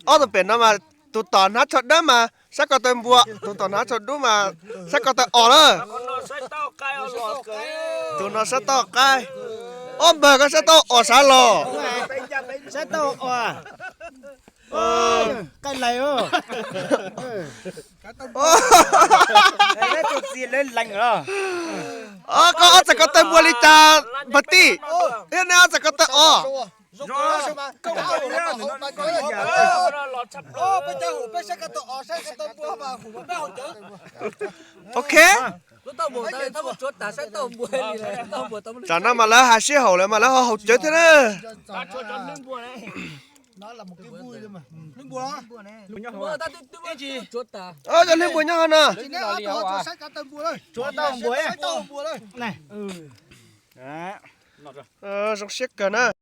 Ob tug pem no mas tus tom hnav tsho dawb mas sab ko taw npua, tus tom hnav tsho dub mas sab ko taw os lawm. Tus no sab tauj qaib. Ob npawg koj sab tauj os sav los? Sab tauj os. Qaij lais os. Koj ob txhais ko taw npua li cas npawg tij? Thiab nej ob txhais ko taw os. Ok. Tam no mas lawv hais sib haum lawm mas lawv ho haus cawv thiab na. Cov hliv npua nyob hov no. Zoo siab kawg na.